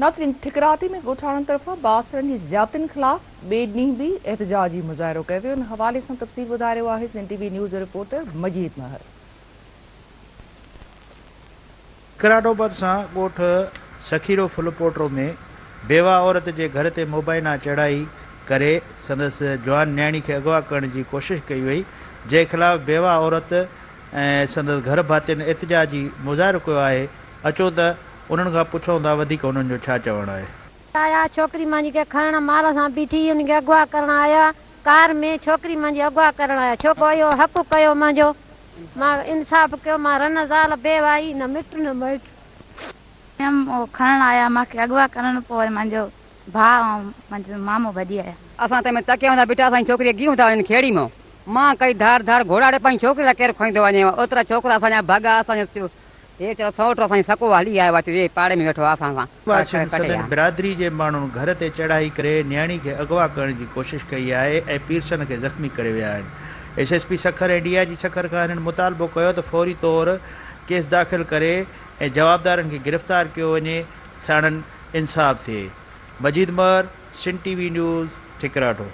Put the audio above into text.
ناظرين ٺڪراٽي ۾ ڳوٺاڻن طرفان بااثرن جي زيادتين خلاف ٻئي ڏينهن به احتجاجي مظاهرو ڪيو ويو ان حوالي سان تفصيل ٻڌائي رهيو آهي سنڌ ٽي وي نيوز جو رپورٽر مجيد مهر. ٺڪراٽو ڀرسان ڳوٺ سخيرو ڦلپوٽرو ۾ بيواهه عورت جي گهر تي مبينا چڙهائي ڪري سندس جوان نياڻي کي اغوا ڪرڻ جي ڪوشش ڪئي وئي جنهن خلاف بيواهه عورت ۽ سندس گهر ڀاتين احتجاجي مظاهرو ڪيو آهي اچو ته انهن کان پڇون ٿا وڌيڪ انهن جو ڇا چوڻ آهي. آيا ڇوڪري مانجي کي کڻڻ مال سان بيٺي ان کي اغوا ڪرڻ آيا ڪار ۾ ڇوڪري مانجي اغوا ڪرڻ آيا ڇو ڪو اهو حق ڪيو مانجو مان انصاف ڪيو مان رن زال بيواهي نه مٽ نه مائٽ. هيم اهو کڻڻ آيا مان کي اغوا ڪرڻ پوء وري مانجو ڀاء ۽ مانجو مامو ڀڄي آيا. اسان تنهن ۾ تڪيا هوندا بيٺا اسان جي ڇوڪري کي گيهون ٿا وڃن کيڙي مان مان ڪئي ڌاڙ ڌاڙ گهوڙا ڙي پنهنجي ڇوڪري لاء ڪير کڻي ٿو وڃي اوترا ڇوڪرا اسان جا ڀڳا اسان جو هي ويچارو سئوٽ اسان جو سڪو هلي آيو آ ويهي پاڙي ۾ ويٺو آ اسان سان واسين سندن برادري جي ماڻهن گهر تي چڙهائي ڪري نياڻي کي اغوا ڪرڻ جي ڪوشش ڪئي آهي ۽ پيرسن کي زخمي ڪري ويا آهن. S S P Sukkur ۽ D I G Sukkur کان هنن مطالبو ڪيو ته فوري طور ڪيس داخل ڪري ۽ جوابدارن کي گرفتار ڪيو وڃي ساڻن انصاف ٿئي. Majeed Mehar, Sindh T V news, Thakratho.